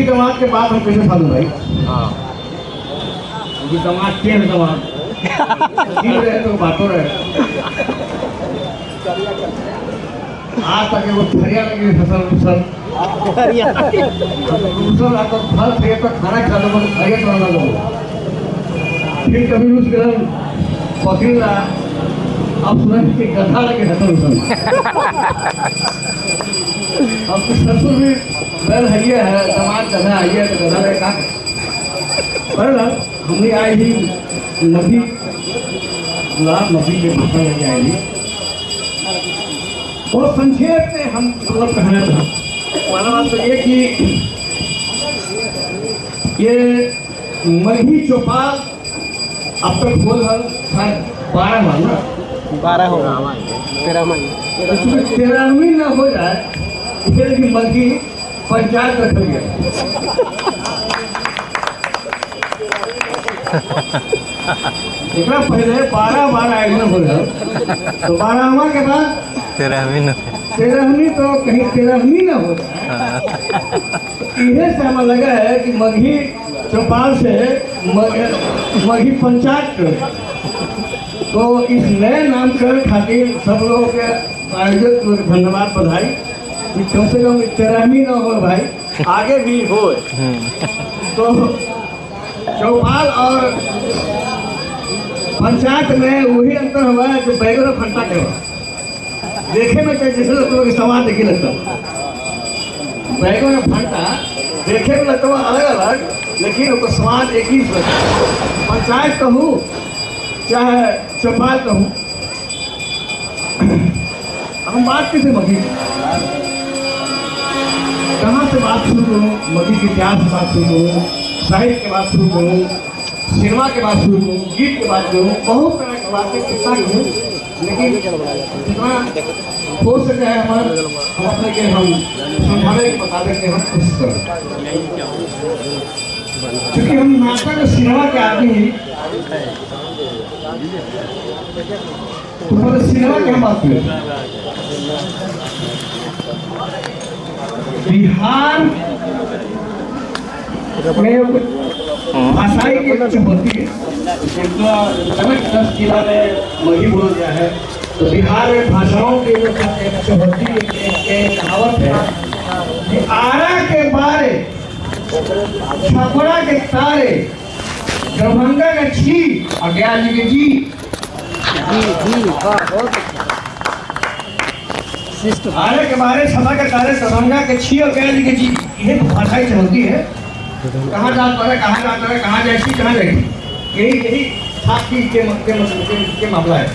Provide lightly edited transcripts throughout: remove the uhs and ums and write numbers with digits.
मगही दामाद के बात हम कैसे फालू भाई। हाँ। क्योंकि दामाद के हैं दामाद ठीक रहे तो बातों रहे। आज तक एगो थरिया लगी फसल उसल उसल आ तो फल थरिया पर खाना खा लो, मगर थरिया तो ना लो। फिर कभी उस गरम पकड़ ला, अब सुना कि गधा लगे फसल उसल। अब तो ससुर भी बैल हइये है, दामाद गधा हइये है, तो गधा लगे का पर हमने आई ही नबी गुलाब नबी के भाषा लेके आई थी। बहुत संक्षेप में हम मतलब कहना चाहते पहला बात तो ये कि ये मगही चौपाल अब तक होल हल शायद 12 बार ना, 12 हो 13 महीने, इसमें 13वीं ना हो जाए फिर भी मगही पंचायत रखा गया। एकरा पहले 12 बार आयोजन हो गया, तो 12वां के बाद 13वीं ना, 13वीं तो कहीं 13वीं ना हो जाए। इहे से हमें लगा है कि मगही चौपाल से मगही पंचायत कर, तो इस नए नामकरण खातिर सब लोगों के आयोजक को धन्यवाद बधाई कि कम से कम 13वीं ना हो भाई, आगे भी हो। तो चौपाल और पंचायत में वही अंतर हुआ है जो बैगन और फंटा के हुआ। देखे में तो जैसे लगता है कि सवाल देखने लगता है, बैगन और फंटा देखे में लगता है अलग अलग, लेकिन उसका स्वाद एक ही लगता है। पंचायत कहूँ चाहे चौपाल कहूँ, हम बात कैसे मगही कहाँ से बात शुरू करूँ, मगही के इतिहास से बात शुरू करूँ, साहित्य के बात शुरू करूँ, सिनेमा के बात शुरू करूँ, गीत के बात करूँ, बहुत तरह की बातें कितना करूँ, लेकिन जितना हो सके है हमारे हम अपने के हम समझाने के बताने के हम कोशिश करें। क्योंकि हम नाटक और सिनेमा के आदमी हैं, तो पहले सिनेमा की हम बात करें। बिहार में भाषाई की एक चुनौती है, 10 जिला में मगही बोला गया है, तो बिहार में भाषाओं की जो एक चुनौती एक कहावत है कि आरा के बारे छपरा के तारे दरभंगा के छी और गया जी के जी। जी जी वाह, बहुत अच्छा। आरा के बारे छपरा के तारे दरभंगा के छी और गया जी के जी, ये भाषाई चुनौती है। कहाँ जात पर है, कहाँ जात पर है, कहाँ जाए छी, कहाँ जाए, यही यही साथी के मामला है।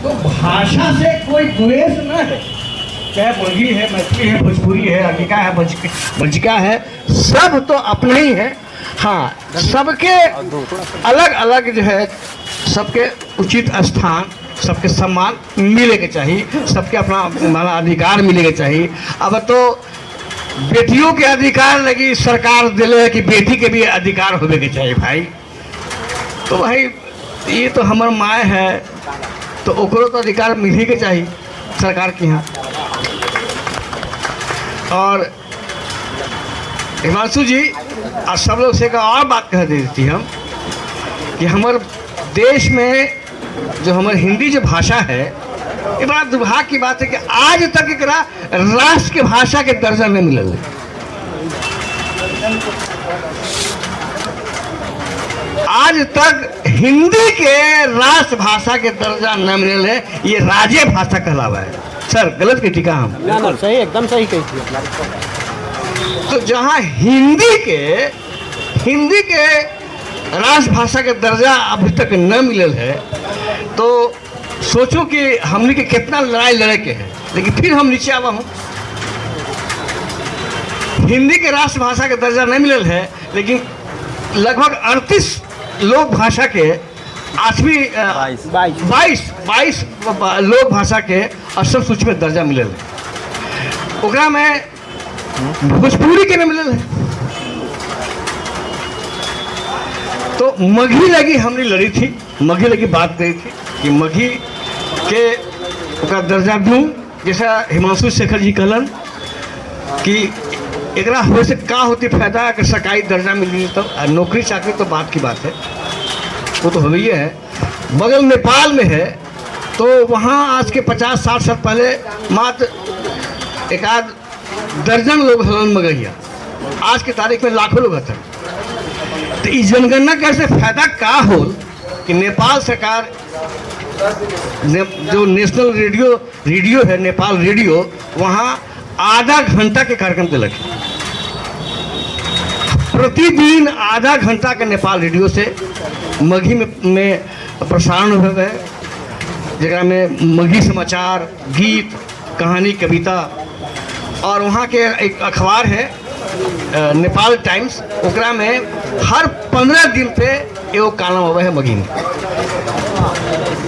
तो भाषा से कोई द्वेष न है, चाहे मगही है, मैथिली है, भोजपुरी है, अंगिका है, बज्जिका है, सब तो अपने ही है। हाँ, सबके अलग अलग जो है, सबके उचित स्थान, सबके सम्मान मिले के चाहिए, सबके अपना माना अधिकार मिले के चाहिए। अब तो बेटियों के अधिकार लगी सरकार दिले है कि बेटी के भी अधिकार होने के चाहिए भाई। तो भाई ये तो हमार माँ है, तो ओकरो तो अधिकार मिल ही के चाहिए सरकार के यहाँ। और हिमांशु जी और सब लोग से एक और बात कह देती हम कि हमारे देश में जो हमारी हिंदी जो भाषा है, ये बड़ा दुर्भाग्य की बात है कि आज तक एकरा राष्ट्र के भाषा के दर्जा नहीं मिलल है। आज तक हिंदी के राष्ट्रभाषा के दर्जा न मिलल है, ये राज्य भाषा कहलावा है। सर गलत की टीका हम? ना ना, सही, एकदम सही कही थी। तो जहाँ हिंदी के राष्ट्रभाषा के दर्जा अभी तक न मिलल है, तो सोचो कि हमने के कितना लड़ाई लड़े के हैं, लेकिन फिर हम नीचे आवा हूँ। हिंदी के राष्ट्रभाषा के दर्जा नहीं मिलल है, लेकिन लगभग 38 लोक भाषा के आठवीं, 22 लोक भाषा के अष्टम सूची में दर्जा मिलल है। ओकरा में भोजपुरी के नहीं मिलल है। तो मगही लगी हमने लड़ी थी, मगही लगी बात करी थी कि मगही के ओकरा दर्जा दूँ। जैसा हिमांशु शेखर जी कहलन कि एकरा होए से का होती फायदा अगर सरकारी दर्जा मिली तो आ नौकरी चाकरी तो बात की बात है, वो तो हो ही है। बगल नेपाल में है तो वहाँ आज के 50-60 साल पहले मात्र एक आध दर्जन लोग हलन मगहिया, आज के तारीख में लाखों लोग हतन। तो इस जनगणना कैसे फायदा का हो कि नेपाल सरकार जो नेशनल रेडियो रेडियो है नेपाल रेडियो, वहाँ आधा घंटा के कार्यक्रम दिलक। प्रतिदिन आधा घंटा के नेपाल रेडियो से मगही में प्रसारण हुए है, जरा में मगही समाचार, गीत, कहानी, कविता। और वहाँ के एक अखबार है नेपाल टाइम्स, ओकरा में हर 15 दिन पे एगो कॉलम आवे है मगही में।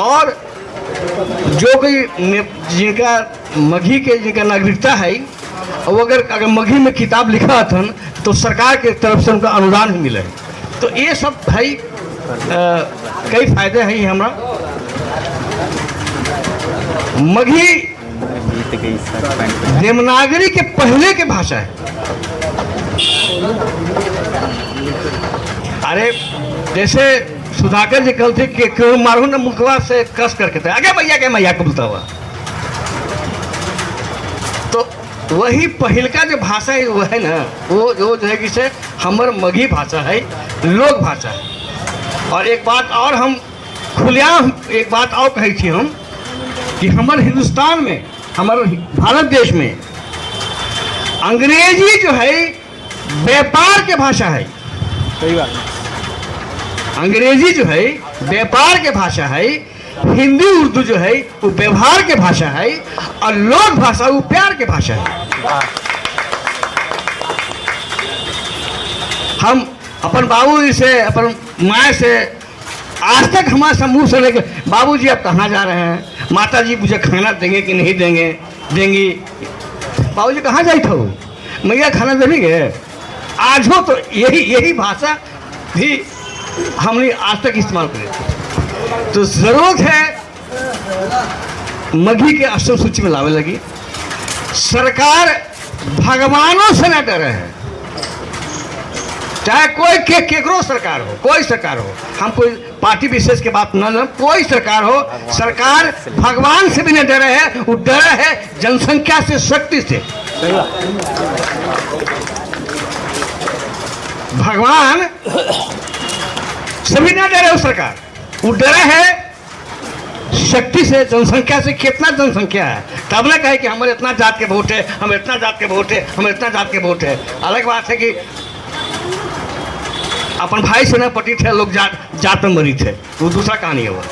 और जो कोई जिनका मगही के जिनका नागरिकता है, वो अगर अगर मगही में किताब लिखा हथन तो सरकार के तरफ से उनका अनुदान भी मिले। तो ये सब भाई कई फायदे हैं हमरा मगही देवनागरी के पहले के भाषा है। अरे जैसे सुधाकर जी कल थे कि क्यों मारू ना मुखवा से कस करके थे आगे भैया के मैया को बोलता हुआ, तो वही पहिलका जो भाषा है वो है ना, वो जो जो है कि से हमर मगही भाषा है, लोक भाषा है। और एक बात और हम खुलेआम एक बात और कहै छी हम कि हमर हिंदुस्तान में, हमर भारत देश में अंग्रेजी जो है व्यापार के भाषा है। सही बात है। अंग्रेजी जो है व्यापार के भाषा है, हिंदी उर्दू जो है वो व्यवहार के भाषा है, और लोक भाषा वो प्यार के भाषा है। हम अपन बाबूजी से, अपन माँ से आज तक हमारे समूह से लेके बाबूजी आप कहाँ जा रहे हैं, माता जी मुझे खाना देंगे कि नहीं देंगे, देंगी, बाबूजी कहाँ जाए थे, मैया खाना देंगे। आज हो तो यही यही भाषा भी हमने आज तक इस्तेमाल करे थे। तो ज़रूरत है मगही के अष्टम सूची में लावे लगी। सरकार भगवानों से न डरे है, चाहे कोई के केकरो सरकार हो, कोई सरकार हो, हम कोई पार्टी विशेष के बात न लें, कोई सरकार हो, सरकार भगवान से भी न डरे है, वो डरे है जनसंख्या से, शक्ति से। भगवान से भी न डरे हो सरकार, वो डरे है शक्ति से, जनसंख्या से। कितना जनसंख्या है तब ना कहे कि हमारे इतना जात के वोट है, हम इतना जात के वोट है, हम इतना जात के वोट है। अलग बात है कि अपन भाई से न पटी थे लोग, जात जात में मरी थे, वो दूसरा कहानी है वो।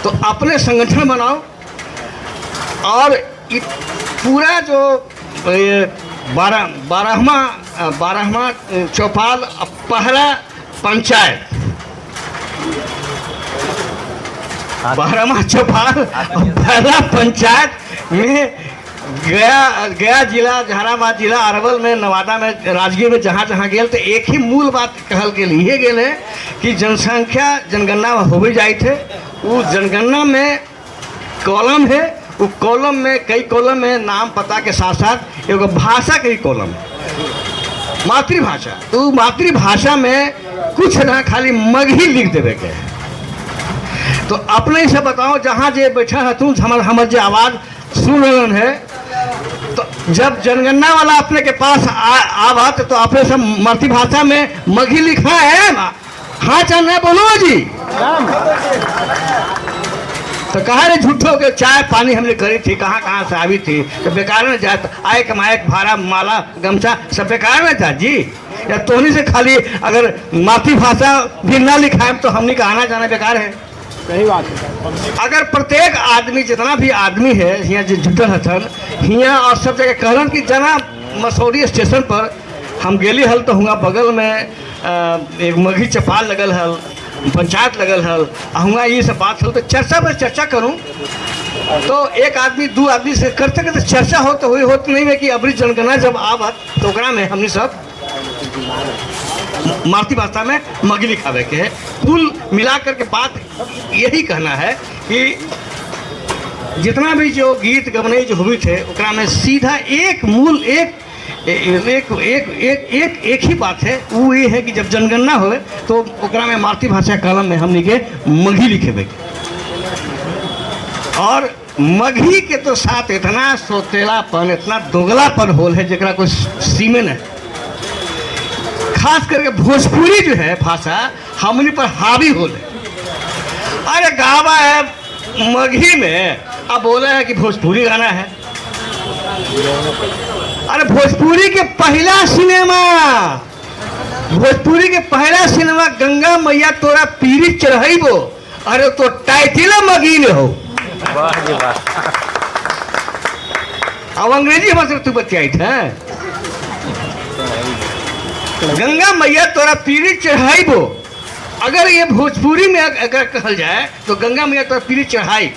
तो अपने संगठन बनाओ और ये पूरा जो ये बारहवा चौपाल पहला पंचायत, 12वां चौपाल पहला पंचायत में गया गया जिला, जहानाबाद जिला, अरवल में, नवादा में, राजगीर में, जहाँ जहाँ गेल तो एक ही मूल बात कहल गेल ये गेल है कि जनसंख्या जनगणना हो भी जाए थे, वो जनगणना में कॉलम है, वो कॉलम में कई कॉलम में नाम पता के साथ साथ एगो भाषा के ही कॉलम है, मातृभाषा। तो मातृभाषा में कुछ ना खाली मगही लिख देवे के है। तो अपने से बताओ जहाँ जे बैठा है तू हमर हमर जे आवाज़ सुन रहन है, तो जब जनगणना वाला अपने के पास आवत तो अपने सब मातृभाषा में मगही लिखा है, हाँ चाहे नहीं बोलो जी। तो कहा रे झूठो के चाय पानी हमने करी थी, कहाँ कहाँ से आई थी, तो बेकार में जात आए कमाए भाड़ा माला गमछा सब बेकार में जात जी। या तोहनी से खाली अगर मातृभाषा भी ना लिखाए तो हमने का आना जाना बेकार है। सही बात है। अगर प्रत्येक आदमी जितना भी आदमी है यहाँ जो जुटल हथन हियाँ और सब जगह कहलन कि जना मसौरी स्टेशन पर हम गेली हल तो हुआ बगल में एक मगही चौपाल लगल हल, पंचायत लगल हल, आ हुआ ये सब बात हल तो चर्चा पर चर्चा करूँ तो एक आदमी दो आदमी से करते करते चर्चा हो तो हुई होत नहीं है कि अबरी जनगणना जब आवत तो ओकरा में हमने सब मातृभाषा में मगही लिखावे के है। कुल मिला करके बात यही कहना है कि जितना भी जो गीत गवनई जो हुई थे ओकरा में सीधा एक मूल एक एक एक एक एक एक ही बात है, वो ये है कि जब जनगणना होवे तो ओकरा में मातृभाषा कलम में हमनी के मगही लिखेबे। और मगही के तो साथ इतना सौतेलापन, इतना दोगलापन होल है जरा कोई सीमे नहीं। खास करके भोजपुरी जो है भाषा हमनी पर हावी होल है। अरे गावा है मगही में, अब बोले है कि भोजपुरी गाना है। अरे भोजपुरी के पहला सिनेमा, भोजपुरी के पहला सिनेमा गंगा मैया तोरा पीरी चढ़ाइबो, अरे तो टाइटल मगही में हो। वाह जी वाह। अब अंग्रेजी भाषा तू बतियाई है। गंगा मैया तोरा पीरी चढ़ाइबो, अगर ये भोजपुरी में अगर कहल जाए तो गंगा मैया तोरा पीरी चढ़ाई।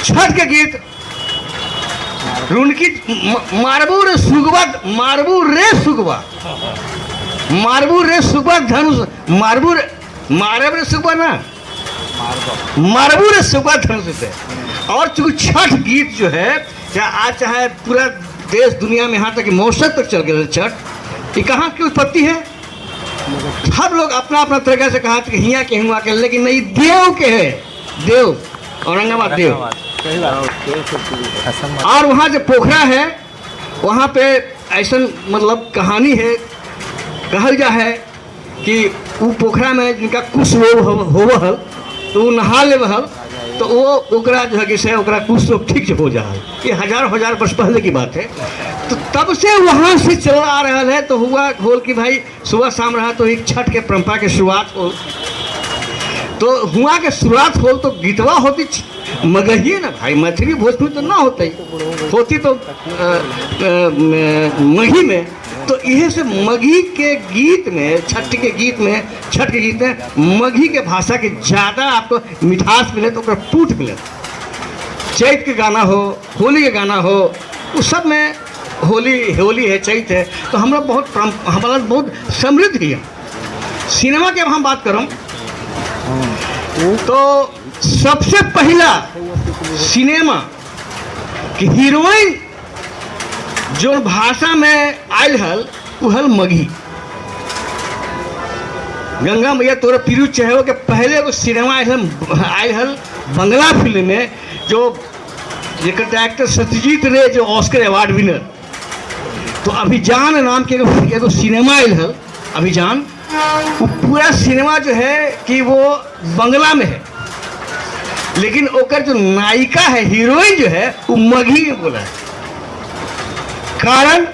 छठ के गीत रुनकी मारबू रे सुगवा, मारबू रे सुगवा, मारबू रे सुगवा धनुष, मारबू रे, मारब रे सुगवा ना, मारबू रे सुगवा धनुष से। और चूँकि छठ गीत जो है, चाहे आज चाहे पूरा देश दुनिया में यहाँ तक कि मौसम तक चल गया छठ, ये कहाँ की उत्पत्ति है? सब लोग अपना अपना तरीका से कहा कि हियाँ के हुआ के, लेकिन नहीं देव के है, देव औरंगाबाद देव। और वहाँ जो पोखरा है वहाँ पे ऐसा मतलब कहानी है, कहल जा है कि वो पोखरा में जिनका कुछ रोग होव हल तो वो नहा ले हल तो वो ओकरा जो है कि से ओकरा कुछ रोग ठीक से हो जा हल। ये हजार हजार वर्ष पहले की बात है। तो तब से वहाँ से चल आ रहा है। तो हुआ होल कि भाई सुबह शाम रहा तो एक छठ के परंपरा के शुरुआत हो, तो हुआ के शुरुआत हो तो गीतवा होती मगही ना भाई, मैथिली भोजपुरी तो ना होते, होती तो मगही में। तो यही से मगही के गीत में, छठ के गीत में, छठ के गीत में मगही के भाषा के ज़्यादा आपको मिठास मिले तो ओकरा पुट मिले। चैत के गाना हो, होली के गाना हो, उस सब में होली होली है, चैत है, तो हम लोग बहुत हमारा बहुत समृद्ध है। सिनेमा के अब हम बात करूँ तो सबसे पहला सिनेमा कि हीरोइन जो भाषा में आयल हल वो हल मगही। गंगा मैया तोरा पीरू चढ़ो के पहले एगो सिनेमा आयल हल बंगला फिल्म में, जो जेकर डायरेक्टर सत्यजीत रे जो ऑस्कर अवार्ड विनर, तो अभिजान नाम के एगो सिनेमा आयल हल अभिजान। वो पूरा सिनेमा जो है कि वो बंगला में है, लेकिन ओकर जो नायिका है, हीरोइन जो है, वो मगही में बोला है। कारण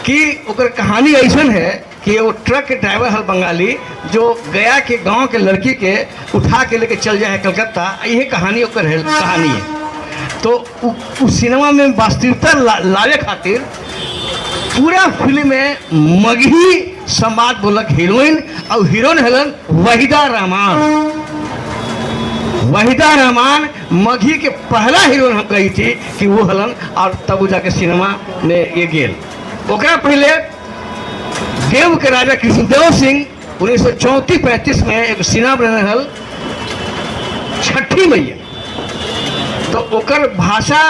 कि ओकर कहानी ऐसन है कि वो ट्रक के ड्राइवर हल बंगाली जो गया के गांव के लड़की के उठा के लेके चल जाए कलकत्ता, यही कहानी ओकर है, कहानी है। तो उस सिनेमा में वास्तविकता लावे खातिर पूरा फिल्म में मगही संवाद बोलक हीरोइन, और हीरोइन हलन वहीदा रहमान। वहीदा रहमान मगही के पहला हीरोइन हम कही थी कि वो हलन, और तब वो जाके सिनेमा में ये गेल। ओकरा पहले देव के राजा कृष्णदेव सिंह 1934-35 में एक सिनेमा बने हल छठी मैया, तो ओकर भाषा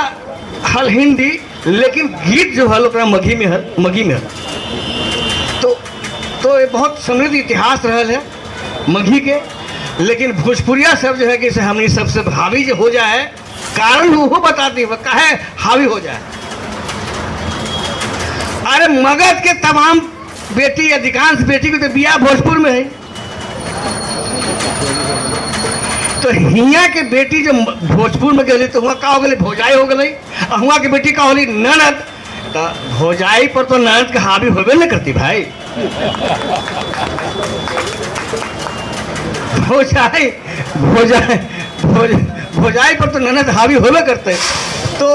हल हिंदी, लेकिन गीत जो हल ओकरा मगही में हल, मगही में हल। तो ये बहुत समृद्ध इतिहास रहल है मगही के। लेकिन भोजपुरिया सब जो है कि हमनी सबसे हावी जो हो जाए, कारण वो बता दी काहे हावी हो जाए। अरे मगध के तमाम बेटी, अधिकांश बेटी के तो बियाह भोजपुर में है, तो हियाँ के बेटी जो भोजपुर में गई तो वहाँ का हो गई भौजाई हो गई, और वहाँ के बेटी का होली ननद, तो भौजाई पर तो ननद के हावी होबे नहीं करती भाई। भौजाई भौजाई भौजाई पर तो ननद हावी होबे करते। तो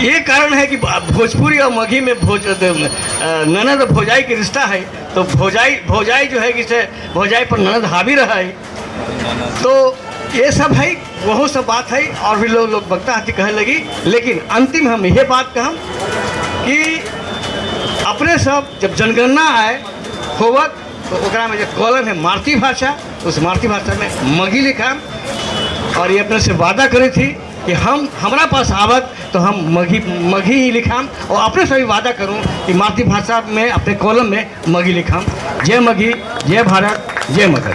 ये कारण है कि भोजपुरी और मगही में ननद और भौजाई के रिश्ता है, तो भौजाई भौजाई जो है कि से भौजाई पर ननद हावी रहा है। तो ये सब है, वह सब बात है, और भी लोग लोग बक्ता हाथी कहने लगी। लेकिन अंतिम हम ये बात कहम कि अपने सब जब जनगणना आए होवत तो ओकरा में जो कॉलम है मातृभाषा, उस मातृभाषा में मगही लिखा। और ये अपने से वादा करी थी कि हम हमारा पास आवत तो हम मगही मगही ही लिखाम और अपने से भी वादा करूँ कि मातृभाषा में अपने कॉलम में मगही लिखाम। जय मगही, जय भारत, जय मगध।